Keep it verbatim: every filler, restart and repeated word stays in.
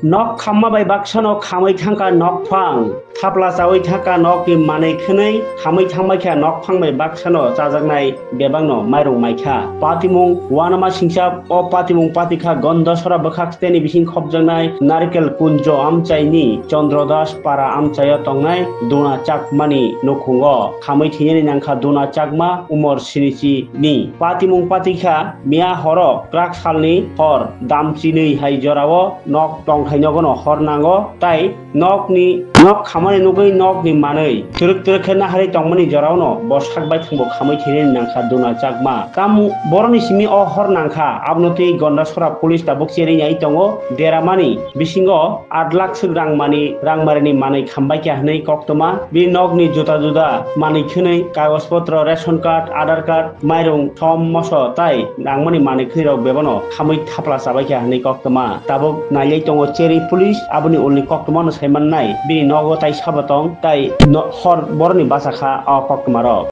Nok khamma bai baksano khamwi thangkha nokphang, thapla chawi thangkha nokni manwi khwnwi khamwi thangbaikha nokphang bai baksano chajaknai bebakno mairung maikha. Patimung uanama singcha o patimung patikha Gondasora bwkhak steni bising khopjaknai Narikel Kunjo amchaini Chandra Das para amchaio tongnai Duna Chakmani nukhungo khamwi thwinani nangkha Duna Chakma umor sinichi ni. Patimung patikha miya horo kwrak salni hor damchinwi hai jorao nok tongthai nogono hor nango tai nokni nok khamani nugwi nokni manwi twrwk twrwk khe naharwi tongmani joraono bo sak baithangbo khamwi thwinani nangkha Duna Chakma. Tamo boroni simi o hor nangkha, abono twi Gondasora police tabuk cherwi nai tongo. Deramani bisingo aat lakh swk rangmani, rangmarini manwi khambaikha hwnwi koktwma. Bini nokni juda juda manwi khwnwi kagoj potro, ration card, Aadhaar card, mairung, som, moso tai nangmani manwi khwnwirok bebano khamwi thapla chabaikha hwnwi koktwma. Tabuk nailai tongo cherwi police, aboni ulni koktwmano saimannai bini nogo tai sabo tong, tai no-, hor boroni bachakha o koktwmarok.